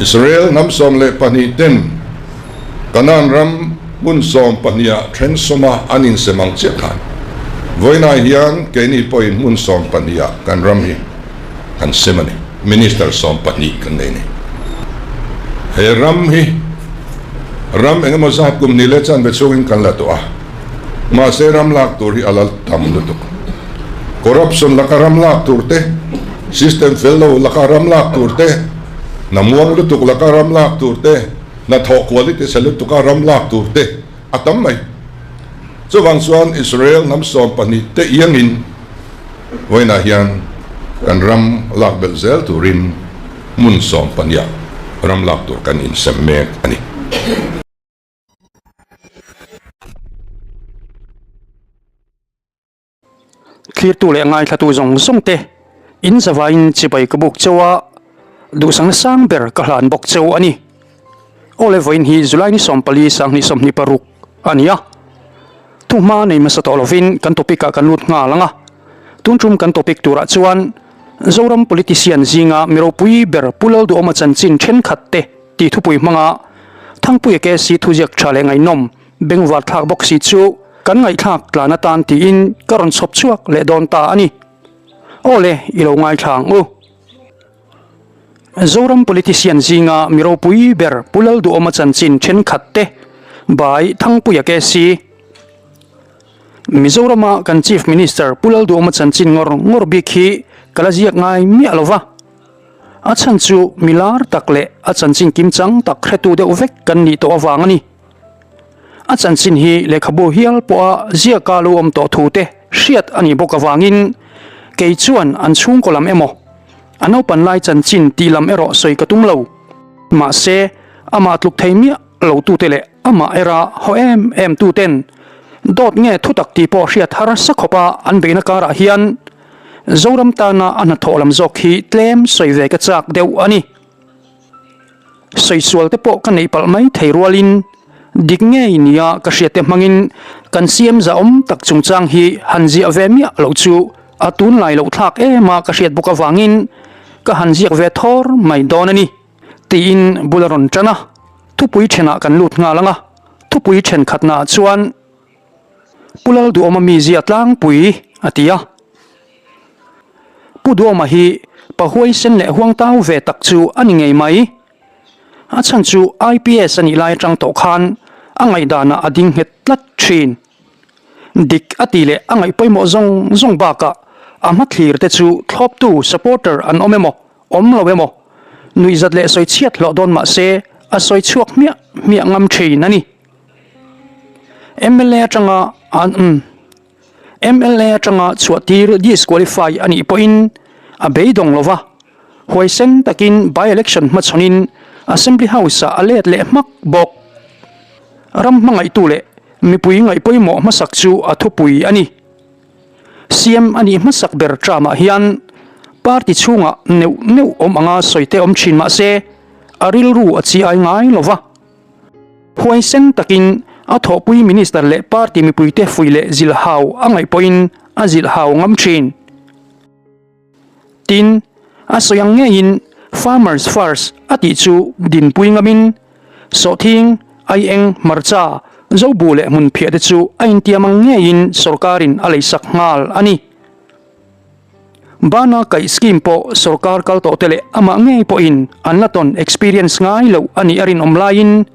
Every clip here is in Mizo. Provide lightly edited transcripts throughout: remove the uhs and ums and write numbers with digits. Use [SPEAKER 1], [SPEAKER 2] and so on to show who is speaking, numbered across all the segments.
[SPEAKER 1] Israel hnam 12 ten Kanaan ram hmun 12 ah then sawma an insem ang chiah khan vawiinah hian keini pawhin hmun 12 ah kan ram hi kan sem a ni. Minister 12 kan nei a ni. He ram hi ram engemaw zat kum hnih leh chanve chhungin kan la tawh a, mahse ram lak tur hi a la tam lutuk. Corruption laka ram lak tur te, system fel lo laka ram lak tur te, hna muang lutuk laka ram lak tur te, hnathawh quality chhe lutuka ram lak tur te a tam mai. Chuvang chuan Israel hnam 12 te iangin vawiinah hian kan ram lak belh zel turin hmun 12 ah ram lak tur kan insem mek a ni.
[SPEAKER 2] Thlirtu leh ngaithlatu zawng zawng te in zavaiin chibai ka buk cheu a, duhsakna sang ber ka hlan bawk cheu a ni. Awle vawiin hi July ni 14 2026 a ni a, thuhma nei hmasa tawh lovin kan topic ah kan lut nghal ang a, tun tum kan topic turah chuan Zoram politician zinga mi ropui ber Pu Lalduhawma chanchin thenkhat te tih thupui hmanga Thangpuia KC thuziak tha leh ngaihnawm Bengvar thlak bawk si chu kan ngaihthlak tlan atan tiin ka rawn chhawp chhuak leh dawn ta a ni. Aw le, i lo ngaithla ang u. Zoram politician zinga mi ropui ber Pu Lalduhawma chanchin thenkhat te by Thangpuia KC. Mizorama kan Chief Minister Pu Lalduhawma chanchin ngawr ngawr bik hi ka la ziak ngai miah lo va. A chhan chu mi lar tak leh a chanchin kimchang tak hretu deuh vek kan nih tawh avang a ni. A chanchin hi lehkhabu hial pawha ziaka lo awm tawh thu te hriat a nih bawk avangin kei chuan an chhungkaw lam emaw, a naupan lai chanchin tih lam erawh sawi ka tum lo. Mahse, amah tluk thei miah lo tute leh amah era haw em em tuten dawt nge thutak tih pawh hriat harsa khawpa an beihna karah hian Zoram tana a hnathawh lam zawk hi tlem sawi ve ka chak deuh a ni. Sawi sual te pawh ka neih palh mai thei rualin dik ngei nia ka hriat te hmangin kan siam zahawm tak chungchang hi han ziah ve miah loh chu a tunlai loh thlak em a ka hriat bawk avangin ka han ziak ve thawr mai dawn a ni tiin bul a rawn tan a, thupui thenah kan lut nghal ang a, thupui thenkhatnaah chuan Pu Lalduhawma mizia tlangpui a ti a. Pu Duhawma hi pa huaisen leh huangtau ve tak chu a ni ngei mai. A chhan chu IPS a nih lai atang tawh khan a ngaihdanah a ding nghet tlat thin. Dik a ti leh a ngaih pawimawh zawng zawng bakah a hmathlir te chu thlawptu, supporter, an awm emaw, awm lo emaw, nuihzat leh sawi chhiat hlawh dawn mah se a sawi chhuak hmiah hmiah ngam thin a ni. Mla atanga an mla atanga chhuahtir disqualify a nih pawhin a beidawng lo va, huaisen takin by-election hmachhawnin Assembly House-ah a let leh hmak bawk. Ram hmangaihtu leh mipui ngaihpawimawh hmasak chu a thupui a ni. CM a nih hmasak ber term-ah hian party chhungah neuh neuh awm anga sawite awm thin mah se a rilru a chi ai ngai lo va. Huaisen takin a thawhpui minister leh party mipuite fuih leh zilh hau a ngaih pawhin a zilh hau ngam thin. Tin, a sawi ang ngeiin Farmers First a tih chu dinpui ngamin Sawhthing, Aieng, Hmarcha, Zobu leh Hmunphiah te chu a intiam ang ngeiin sorkarin a leisak nghal a ni. Bana kaih scheme pawh sorkar kal tawh te leh amah ngei pawhin an la tawn experience ngai loh a nih a rinawm laiin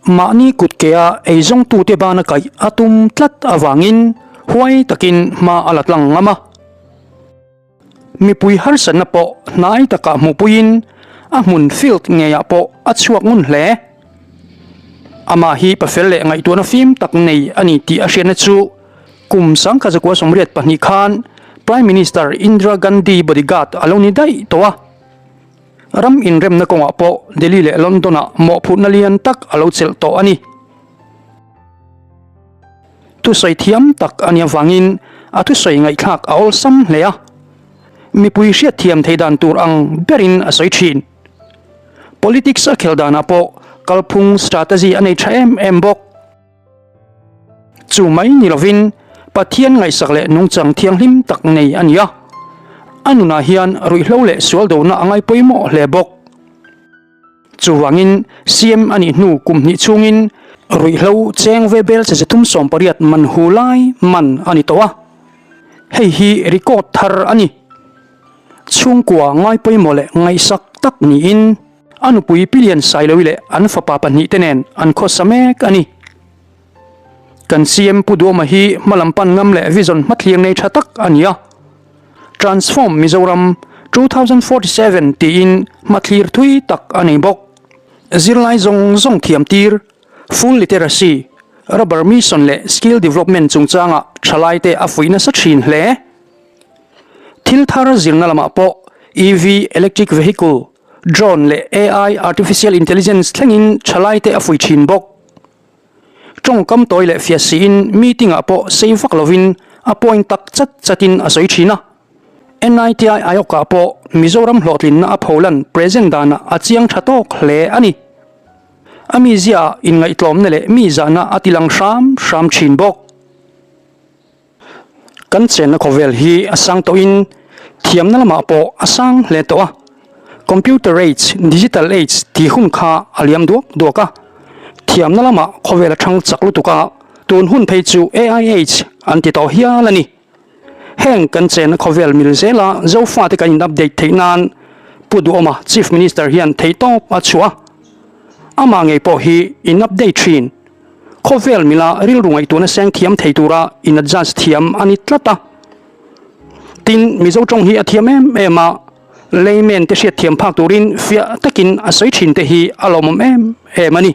[SPEAKER 2] mahni kut kea eizawngtute bana kaih a tum tlat avangin huai takin hma a la tlang ngam a. Mipui harsatna pawh hnai takah hmuhpuiin a hmun field ngeiah pawh a chhuak ngun hle. Amah hi pafel leh ngaihtuahna fim tak nei a ni tih a hriatna chu Kum 1982 khan Prime Minister Indira Gandhi bodyguard a lo ni daih tawh a. Ram inremna kawngah pawh Delhi leh London-ah mawhphurhna lian tak a lo chelh tawh a ni. Thusawi thiam tak a nih avangin a thusawi ngaihthlak a awlsam hle a. Mipui hriatthiam thei dan tur ang berin a sawi thin. Politics a khel danah pawh kalphung strategy a nei tha em em bawk. Chu mai ni lovin Pathian ngaihsak leh nungchang thianghlim tak nei a ni a, a nunah hian ruihhlo leh sual dona a ngai pawimawh hle bawk. Chuvangin CM a nih hnu kum hnih chhungin ruihhlo cheng ve bel che 380 man hu lai man a ni tawh a, hei hi record thar a ni. Chhungkua ngai pawimawh leh ngaihsak tak niin a nupui Pi Lian Sailovi leh an fapa pahnihte nen an khawsa mek a ni. Kan CM Pu Duhawma hi hmalam pan ngam leh vision hmathlir nei tha tak a ni a. Transform Mizoram 2047 tiin hmathlir thui tak a nei bawk. Zirlai zawng zawng thiam tir, full literacy, rubber mission leh skill development chungchangah thalaite a fuih nasa thin hle. Thil thar zirna lamah pawh EV, electric vehicle, drone leh AI, artificial intelligence, thlengin thalaite a fuih thin bawk. Tawngkam tawi leh fiah siin meeting ah pawh sei vak lovin a point tak chat chatin a sawi thin a. NITI Aayog ah pawh Mizoram hlawhtlinna a pholan present danah a chiang tha tawk hle a ni. A mizia ah inngaihtlawmna leh mi zahna a tilang hram hram thin bawk. Kan chenna khawvel hi a sang tawhin thiamna lamah pawh a sang hle tawh a, computer age, digital age tih hun kha a liam duak duak a, thiamna lamah khawvel a thang chak lutuk a, tun hun phei chu AI age an ti tawh hial a ni. Heng kan chenna khawvel mil zela Zofate kan in update theih nan Pu Duhawma Chief Minister hian theihtawp a chhuah a, amah ngei pawh hi in update thin. Khawvel mila rilru ngaihtuahna seng thiam thei tura in adjust thiam a ni tlat a. Tin, Mizo tawng hi a thiam em em a, layman te hriat thiam phak turin fiah takin a sawi thin te hi a lawmawm em em a ni.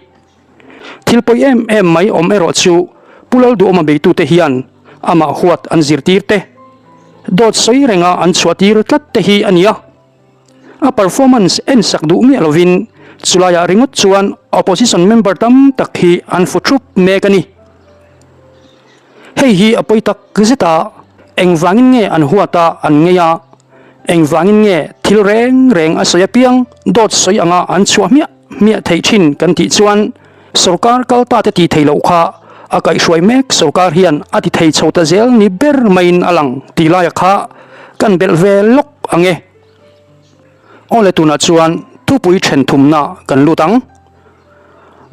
[SPEAKER 2] Thil pawi em em mai awm erawh chu Pu Lalduhawma beitute hian amah huat an zirtir te, dawt sawi renga an chhuahtir tlat te hi a ni a. A performance en sak duh miah lovin chulaiah ringawt chuan opposition member tam tak hi an fu thup mek a ni. Hei hi a pawi tak zet a, engvangin nge an huat a an ngei a, engvangin nge thil reng reng a sawi apiang dawt sawi anga an chhuah hmiah hmiah theih thin kan tih chuan sorkar kal ta te tih theih loh kha a kaihhruai mek sorkar hian a ti thei chho ta zel ni ber maiin a lang tih laia kha kan belh ve lawk ang e. Awle tunah chuan thupui then thumna kan lut ang.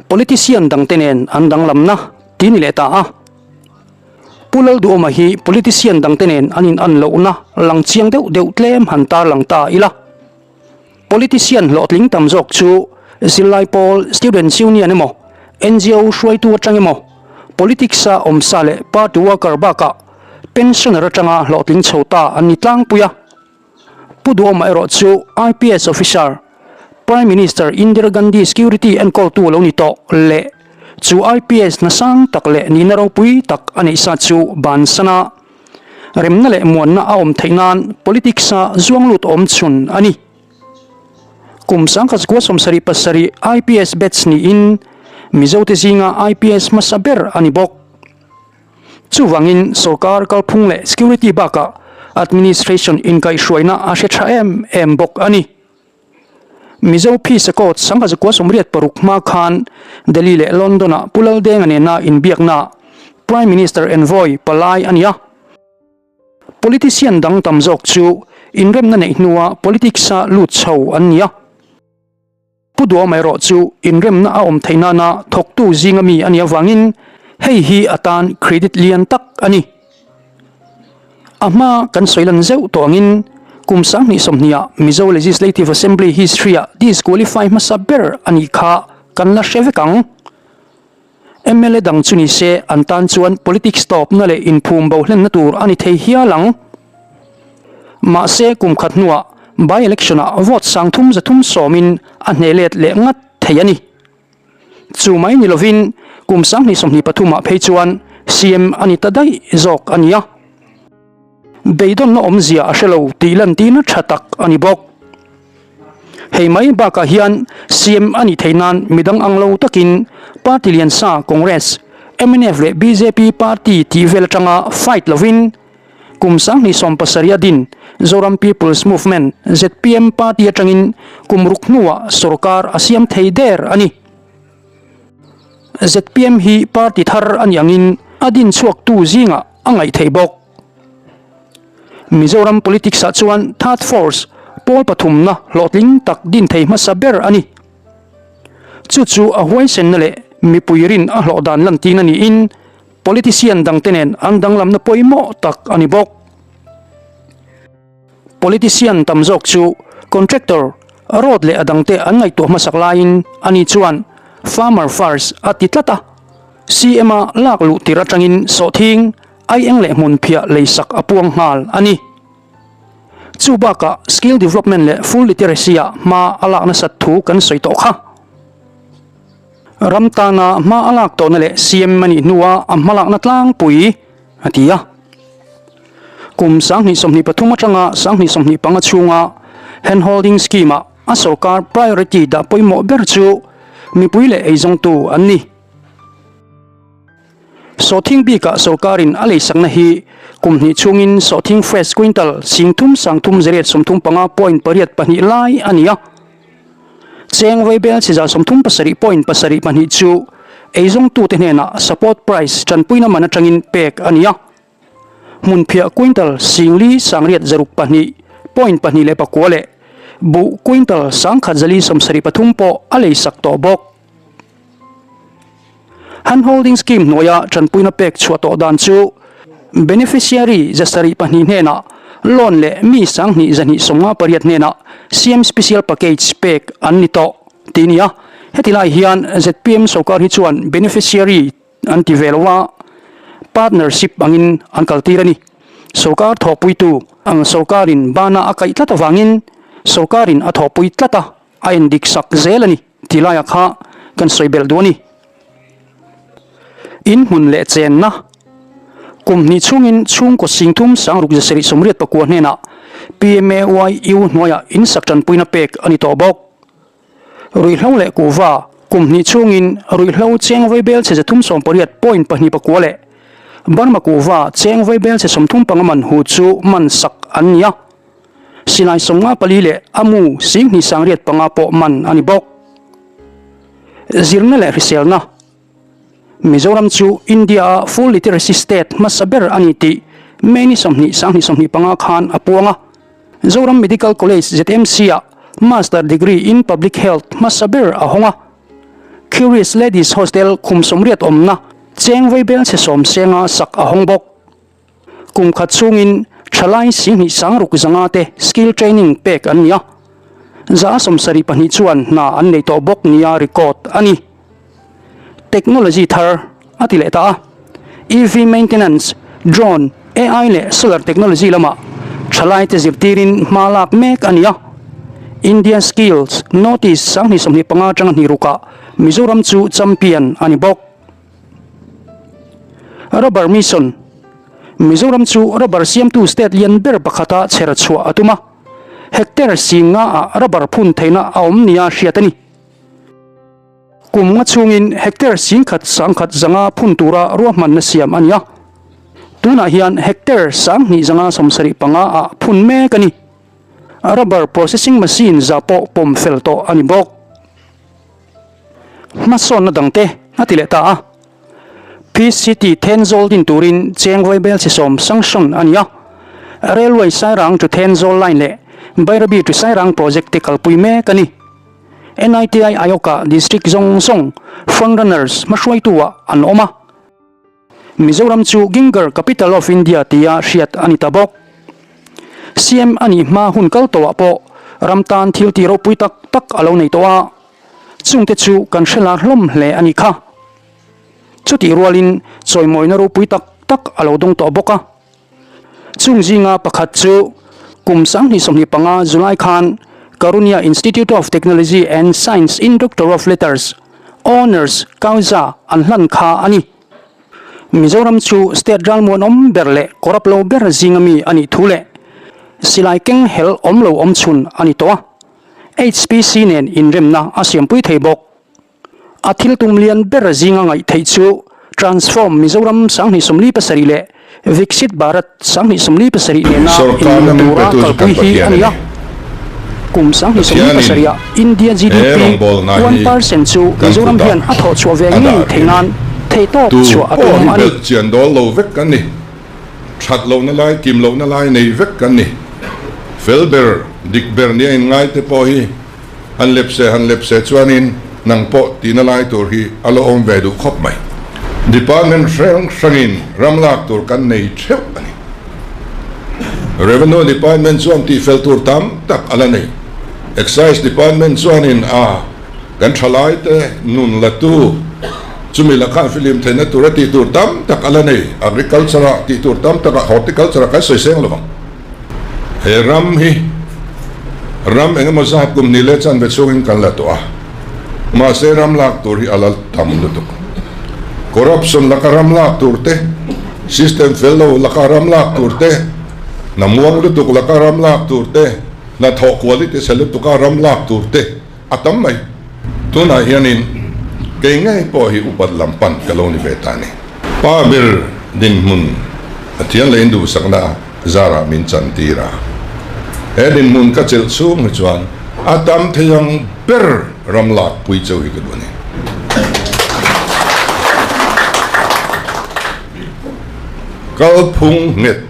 [SPEAKER 2] Politician dangte nen an danglamna ti ni leh ta a. Pu Lalduhawma hi politician dangte nen an in an lohna lang chiang deuh deuh tlem han tarlang ta ila. Politician hlawhtling tam zawk chu zirlai pawl, Students Union emaw, ngo hruaitu atang emaw, politics-a awmsa leh party worker bakah pensioner atanga hlawhtling chho ta an ni tlangpui a. Pu Duhawma erawh chu IPS officer, Prime Minister Indira Gandhi security enkawltu a lo ni tawh leh chu IPS hna sang tak leh nihna ropui tak a neih sa chu bansan a, Remna leh muanna a awm theih nan politics-a zuang lut awm chhun a ni. Kum 1977 IPS batch niin Mizote zinga IPS hmasa ber a ni bawk. Chuvangin sorkar kalphung leh security bakah administration inkaihhruaina a hre tha em em bawk a ni. Mizo Phisa Court 1986 hma khan Delhi leh London-ah Pu Laldenga nena inbiakna Prime Minister Envoy palai a ni a. Politician dang tam zawk chu inremna neih hnua politics-a lut chho an ni a. Pu Duhawma erawh chu inremna a awm theih nana thawktu zinga mi a nih avangin hei hi a tan credit lian tak a ni. A hma kan sawi lan zeuh tawh angin kum 2020 ah Mizo Legislative Assembly history ah disqualify hmasa ber a nih kha kan la hre vek ang. Mla dang chu ni se an tan chuan politics tawpna leh inphum bo hlenna tur a ni thei hial ang. Mahse kum khat hnuah by election ah vote 3330 in a hneh let leh ngat thei a ni. Chu mai ni lovin kum 2023 ah phei chuan CM a ni ta daih zawk a nia. Beidawnna awmzia a hre lo tih lantirna tha tak a ni bawk. Hei mai bakah hian CM a nih theih nan midang ang lo takin party lian sa Congress, mnf leh bjp party tih vel atanga fight lovin Kum 2017 a din Zoram People's Movement, zpm, party atangin kum ruk hnuah sorkar a siam thei der a ni. Zpm hi party thar a nih angin a din chhuaktu zingah a ngaih theih bawk. Mizoram politics ah chuan third force, pawl pathumna hlawhtling tak din thei hmasa ber a ni. Chu chu a huaisenna leh mipui rin a hlawh dan lantirna niin politician dangte nen an danglamna pawimawh tak a ni bawk. Politician tam zawk chu contractor, road leh a dangte an ngaihtuah hmasak laiin ani chuan farmer first a ti tlat a. CM a lak luh tir atangin sawhthing, aieng leh hmun phiah leisak a puang nghal a ni. Chu bakah skill development leh full literacy ah hma a lak nasat thu kan sawi tawh kha. Ram tana hma a lak tawhna leh CM a nih hnua a hmalakna tlangpui a ti a. Kum 2023 atanga 2025 chhunga handholding scheme-ah a sorkar priority dah pawimawh ber chu mipui leh eizawngtu an ni. Sawhthing bikah sorkarin a leisakna hi kum hnih chhungin sawhthing fresh quintal 30 335 point 8 2 lai a ni a. Cheng vaibel chi 37 point 7 2 chu eizawngtute hnenah support price tanpuina man atangin pek a ni a. Hmunphiah quintal 4 962 point 2 leh 9 leh buh quintal 1173 pawh a leisak tawh bawk. Hand Holding Scheme hnuaia tanpuina pek chhuah tawh dan chu beneficiary 72 hnenah loan leh mi 2258 hnenah CM Special Package pek an ni tawh tih a ni a. Heti lai hian zpm sorkar hi chuan beneficiary an ti ve lo a, partnership angin an kaltir a ni. Sorkar thawhpuitu ang sorkarin bana a kaih tlat avangin sorkarin a thawhpui tlat a, a endik sak zel a ni tih laiah kha kan sawi belh duh a ni. In hmun leh chenna Kum hnih chhungin chhungkaw 30 679 hnenah PMAYU hnuaiah in sak tanpuina pek a ni tawh bawk. Ruihhlo leh kuhva Kum hnih chhungin ruihhlo cheng vaibel chhe 380 point 2 9 leh Burma kuhva cheng vaibel chhe 35 man hu chu man sak an ni a. Silai 54 leh a mu 28,500 pawh man a ni bawk. Zirna leh hriselna Mizoram chu India-a full literacy state hmasa ber a ni tih May ni 20, 2025 khan a puang a. Zoram Medical College, ZMC, ah Master Degree in Public Health hmasa ber a hawng a. Curious Ladies Hostel khum 80 awmna cheng vaibel chhe sawm senga sak a hawng bawk. Kum khat chhungin thalai 26,000 zanga te skill training pek an ni a, 72% chuan hna an nei tawh bawk nia record a ni. Technology thar a ti leh ta a, EV maintenance, drone, AI leh solar technology lamah thalai te zirtirin hma lak mek a ni a. India Skills Notice 2025 atanga hnih rukah Mizoram chu champion a ni bawk. Rubber Mission, Mizoram chu rubber siamtu state lian ber pakhata chher chhuah a tum a, hectare 50 ah rubber phun theihna a awm nia hriat a ni. Kum nga chhungin hectare 11,100 phun tura ruahmanna siam a ni a, tunah hian hectare 2275 ah phun mek a ni. Rubber processing machine za pawh pawm fel tawh a ni bawk. Hmasawnna dangte a ti leh ta a. PCT Thenzawl din turin cheng vaibel chi sawm sanction a ni a. Railway Sairang to Thenzawl line leh Bairabi to Sairang project te kalpui mek a ni. NITI Ayoka district zawng zawng front runners hmahruaitu-ah an awm a. Mizoram chu Ginger Capital of India tia hriat a ni ta bawk. CM a nih hma hun kal tawhah pawh ram tan thil tih ropui tak tak a lo nei tawh a, chungte chu kan hre lar hlawm hle a nih kha. Chutih rualin chawimawina ropui tak tak a lo dawng tawh bawk a. Chung zinga pakhat chu kum 2025 July khan Karunya Institute of Technology and Science in Doctor of Letters, Honours, Kauza an hlan kha a ni. Mizoram chu state ralmuanawm ber leh corrupt lo ber zinga mi a nih thu leh silai keng hel awm lo awm chhun a ni tawh a, HPC nen inremna a siampui thei bawk. A thil tum lian ber zinga ngaih theih chu Transform Mizoram 2047 leh Viksit Bharat 2047 nena
[SPEAKER 1] Sorkarna
[SPEAKER 2] inmil
[SPEAKER 1] min
[SPEAKER 2] tura
[SPEAKER 1] petu chu kan
[SPEAKER 2] kalpui hi
[SPEAKER 1] Pathian
[SPEAKER 2] a
[SPEAKER 1] a
[SPEAKER 2] ni
[SPEAKER 1] ni.
[SPEAKER 2] a. Kum
[SPEAKER 1] Pathianin
[SPEAKER 2] 2027 ah India
[SPEAKER 1] he
[SPEAKER 2] GDP
[SPEAKER 1] rawngbawlna
[SPEAKER 2] one
[SPEAKER 1] hi
[SPEAKER 2] percent chu
[SPEAKER 1] kan
[SPEAKER 2] Mizoram
[SPEAKER 1] kutah
[SPEAKER 2] hian a thawh chhuah ve
[SPEAKER 1] a
[SPEAKER 2] ngei
[SPEAKER 1] dah
[SPEAKER 2] theih
[SPEAKER 1] rih a ni.
[SPEAKER 2] nan theihtawp
[SPEAKER 1] Tu
[SPEAKER 2] chhuah a
[SPEAKER 1] pawh
[SPEAKER 2] tum
[SPEAKER 1] hi
[SPEAKER 2] a ni.
[SPEAKER 1] belh chian dawl lo vek kan ni. That lohna lai, kim lohna lai nei vek kan ni. Fel ber, dik ber nia inngaite pawh hi han lep se, han lep se chuanin Nang pawh tihna lai tur hi a la awm ve duh khawp mai. Department hrang hrangin ram lak tur kan nei theuh a ni. Revenue Department chuan tihfel tur tam tak a la nei. Excise Department chuanin a kan thalaite nun latu chumi lakah filim theihna tura tih tur tam tak a la nei. Agriculture-ah tih tur tam takah Horticulture-ah kan sawi seng lovang. He ram hi ram eng emaw zat kum ni leh chanve chhungin kan la tawh a, mahse ram lak tur hi a la tam lutuk. Corruption laka ram lak tur te, system fel lo laka ram lak tur te, hna muang lutuk laka ram lak tur te, hnathawh quality chhe lutuka ram lak tur te a tam mai. Tunah hianin kei ngei pawh hi upat lam pan ka lo ni ve ta a ni. Pa ber dinhmun Pathian leh induhsakna zarah min chantir a. He dinhmun ka chelh chhung hi chuan a tam thei ang ber ram lak pui cheu hi ka duh a ni. Kalphung nghet,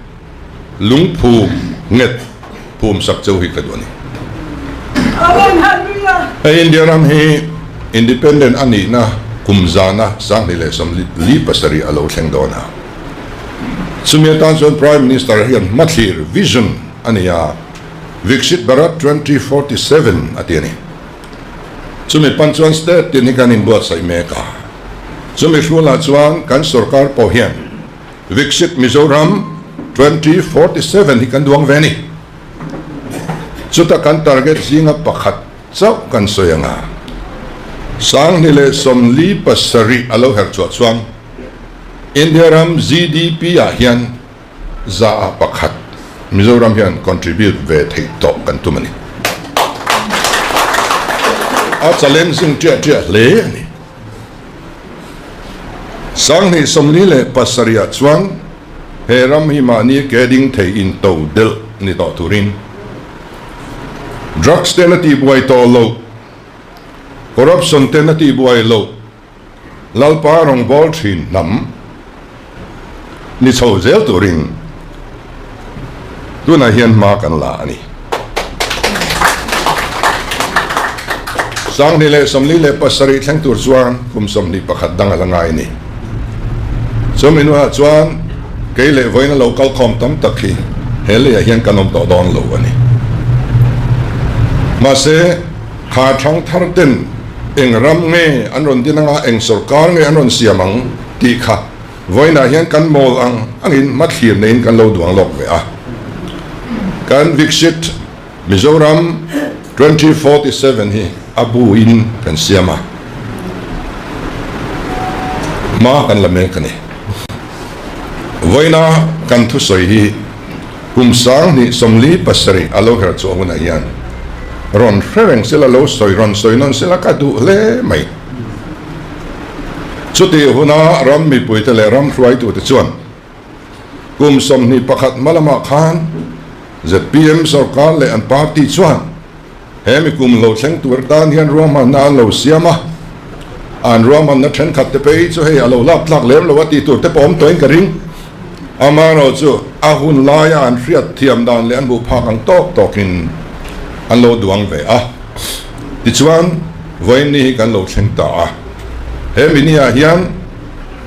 [SPEAKER 1] lungphum nghet phum sak cheu hi ka duh a ni. Hei India ram hi Independent a nihna kum zana 2047 a lo thleng dawn a. Chumi atan chuan Prime Minister hian hmathlir, vision, a nei a, Viksit Bharat 2047 a ti a ni. Chumi pan chuan state tin hi kan inbuatsaih mek a. Chumi hrualah chuan kan sorkar pawh hian Viksit Mizoram 2047 hi kan duang ve a ni. Chuta kan target zinga pakhat chauh kan sawi ang a, 2047 a lo herh chhuah chuan India ram GDP ah hian za ah pakhat Mizoram hian contribute ve theih tawh kan tum a ni. A challenging ṭiah ṭiah hle a ni. 2047 ah chuan he ram hi mahni ke ding thei in to delh ni tawh turin drugs ten a tihbuai tawh loh, corruption ten a tihbuai loh, Lalpa rawngbâwl ṭhin hnam ni chho zel turin tunah hian hma kan la a ni. 2047 thleng tur chuan kum 21 dang a la ngai a ni. Chumi hnuah chuan kei leh vawiin a lo kal khawm tam tak hi he leiah hian kan awm tawh dawn lo a ni. Mahse, kha thang thar ten eng ram nge an rawn din anga, eng sorkar nge an rawn siam ang tih kha vawiinah hian kan mawl ang angin hmathlir neiin kan lo duang lawk ve a. Kan Viksit Mizoram 2047 hi a buin kan siam a, hma kan la mek a ni. Vawiina kan thusawi hi kum 2047 a lo her chhuah hunah hian rawn hre reng sela, lo sawi rawn sawi nawn sela ka duh hle mai. Chutih huna ram mipuite leh ram hruaitute chuan Kum 21 hma lamah khan zpm sorkar leh an party chuan he mi kum lo thleng tur tan hian ruahmanna an lo siam a, an ruahmanna thenkhat te phei chu hei a lo lak tlak lem lo a tih tur te pawh awm tawhin ka ring. Amaherawhchu a hun laia an hriat thiam dan leh an hmuh phak ang tawk tawkin an lo duang ve a. Tichuan vawiin ni hi kan lo thleng ta a, he mi ni ah hian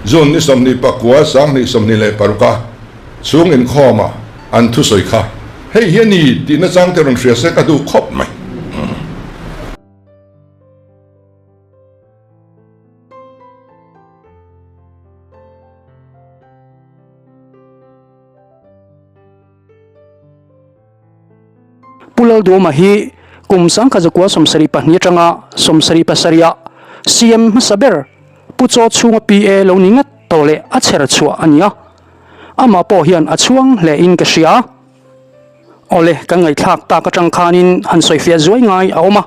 [SPEAKER 1] June ni 29 2026 a chhung inkhawma an thusawi kha hei hi a ni tih nachang te rawn hria se ka duh khawp mai.
[SPEAKER 2] Pu Lalduhoma hi kum 1972 atanga 77 ah CM hmasa ber Pu Chaw chhunga PA lo ni ngat tawh leh a chher chhuah a ni a, amah pawh hian a chhuang hle in ka hria. Awle, kan ngaihthlak tak atang khanin han sawifiah zuai ngai a awm a,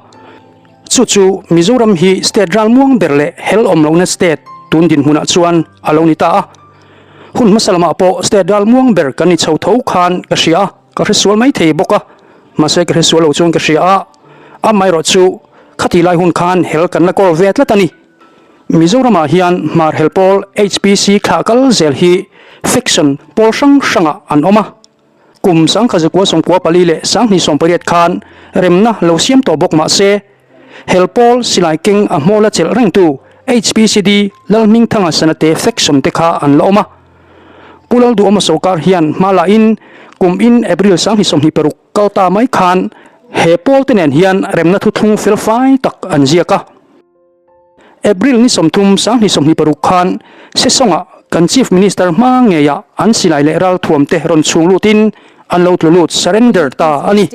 [SPEAKER 2] chu chu Mizoram hi state ralmuang ber leh hel awm lohna state tun dinhmunah chuan a lo ni ta a. Hun hmasa lamah pawh state ralmuang ber kan ni chho tho khan ka hria a, ka hre sual mai thei bawk a, mahse ka hre sual lo chuan ka hria a, amaherawh chu khati lai hun khan hel kan la kawl ve tlat a ni. Mizoramah hian hmar hel pawl HPC thlah kal zel hi faction pawl hrang hrangah an awm a, kum 1994 leh 2018 khan remna lo siam tawh bawk mahse. Hel pawl silai keng a hmawla chelh rengtu HPCD Lalhmingthanga Sanate faction te kha an la awm a. Pu Lalduhawma sawrkar hian hma la in kum in April 2026 kal ta mai khan he pawl te nen hian remna thuthlung felfai tak an ziak a. April ni 30 2026 khan Sesawngah kan Chief Minister hma ngeiah an silai leh ralthuam te rawn chhung lutin an lo tlu lut, surrender, ta a ni.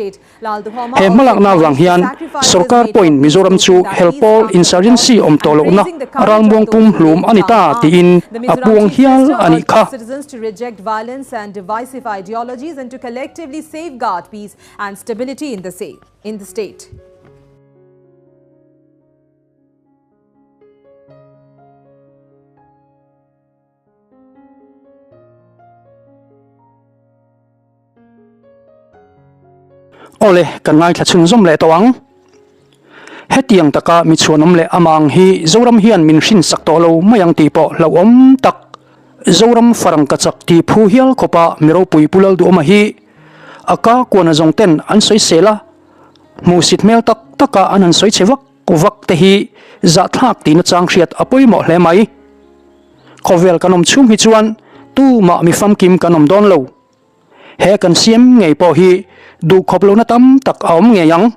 [SPEAKER 2] He hmalakna avang hian sorkar pawhin Mizoram chu hel pawl insurgency awm tawh lohna ralmuang pum hlum a ni ta tiin a puang hial a nih kha. Awle, kan ngaithla chhunzawm leh tawh ang. Hetiang taka mi chhuanawm leh amah ang hi Zoram hian min hrinsak tawh lo mai ang tih pawh hlauhawm tak. Zoram farang ka chak tih phu hial khawpa mi ropui Pu Lalduhawma hi a ka kuana zawng ten an sawi sel a, hmuhsit hmel tak taka an han sawi chhe vak vak te hi zahthlak tihna chang hriat a pawimawh hle mai. Khawvel kan awm chhung hi chuan tumah mi famkim kan awm dawn lo. He kan siam ngei pawh hi duhkhawp lohna tam tak a awm ngei ang.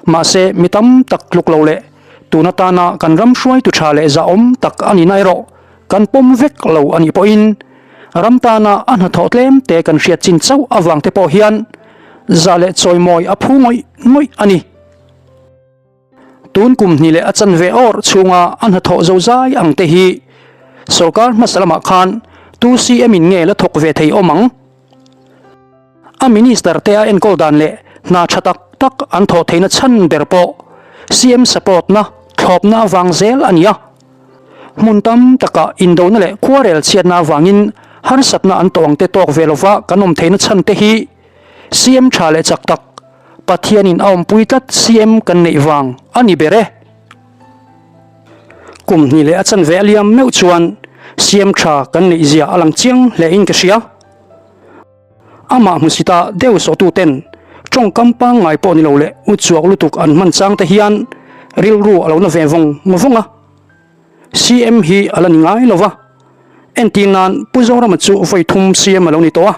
[SPEAKER 2] Mahse, mi tam tak tluk lo leh tun atana kan ram hruaitu tha leh zahawm tak a nihna erawh kan pawm vek lo a nih pawhin ram tana a hnathawh tlem te kan hriat chin chauh avang te pawh hian zah leh chawimawi a phu ngawih ngawih a ni. Tun kum hnih leh a chanve awrh chhunga a hnathawh zozai ang te hi sorkar hmasa lamah khan tu CM in nge la thawk ve thei awm ang? A minister te a enkawl dan leh hna tha tak tak an thawh theihna chhan ber pawh CM support na thlawpna avang zel a ni a. Hmun tam takah indona leh khuarel chhiatna avangin harsatna an tawh ang te tawk ve lova kan awm theihna chhan te hi CM tha leh chak tak Pathianin a awmpui tlat CM kan neih vang a ni ber e. Kum hnih leh a chanve a liam meuh chuan CM tha kan neih zia a lang chiang hle in ka hria. Amah hmusita deuh sawhtu ten tawngkam pangngai pawh ni lo leh u chuak lutuk an hman chang te hian rilru a lo na ve vawng vawng a. CM hi a la ni ngai lo va. Entir nan Pu Zorama chu vawi thum CM a lo ni tawh a.